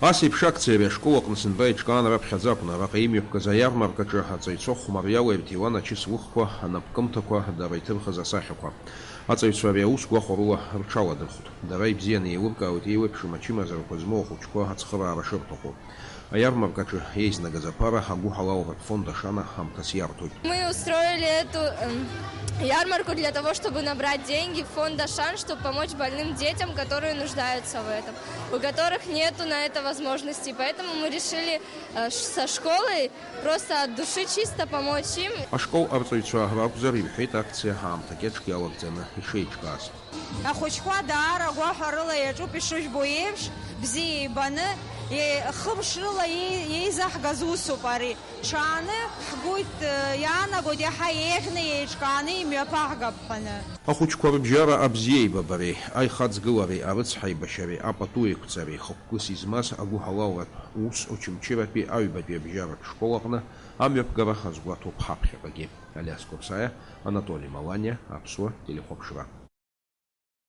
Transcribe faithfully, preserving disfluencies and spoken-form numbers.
Ас еиԥш акциа ари ашкол аҟны сынтәа еиҿкаан раԥхьаӡа акәын, араҟа имҩаԥгаз аиармаркаҿы аҵаҩцәа хәмариала ирҭиуан ачыс лыхқәа, анапкымҭақәа, дара иҭырхыз асахьақәа. Аҵаҩцәа ари аус гәахәарыла рҽаладырхәт. Дара ибзианы еилыркаауеит еиуеиԥшым ачымазарақәа змоу ахәыҷқәа ацхыраара шырҭаху. Аиармаркаҿы еизнагаз аԥара агәыҳалалратә фонд Ашана ҳамҭас иарҭоит. Мы устроили эту, эм, ярмарку для того, чтобы набрать деньги в фонд Ашан, чтобы помочь больным детям, которые нуждаются в этом, у которых нету на это возможности. Поэтому мы решили, э, ш-, со школой просто от души чисто помочь им. Ашкол арҵаҩцәа ракәзар, ирҳәеит акциа аамҭа кьаҿк иалагӡаны ишеиҿкааз. Ахәыҷқәа даара гәаҳәарыла иаҿуп, ишыжәбо еиԥш, бзиа ибаны, е-, хымш рыла иеи-, еизаҳгаз усуп ари. Ҽааны ҳгәы, э, иаанагоит иаҳа еиӷьны, еиҿкааны имҩаԥаҳгап ҳәаны. Ахәыҷқәа рыбжьара абзиеибабареи, аихаҵгылареи, арыцҳаибашьареи, апату еиқәҵареи, хықәкыс измаз агәыҳалалратә ус Очамчыратәи аҩбатәи абжьаратә школ аҟны амҩаԥгара азгәаҭоуп ҳаԥхьаҟагьы. Алиас Курсаиа, Анатоли Маланиа, Аԥсуа телехәаԥшра.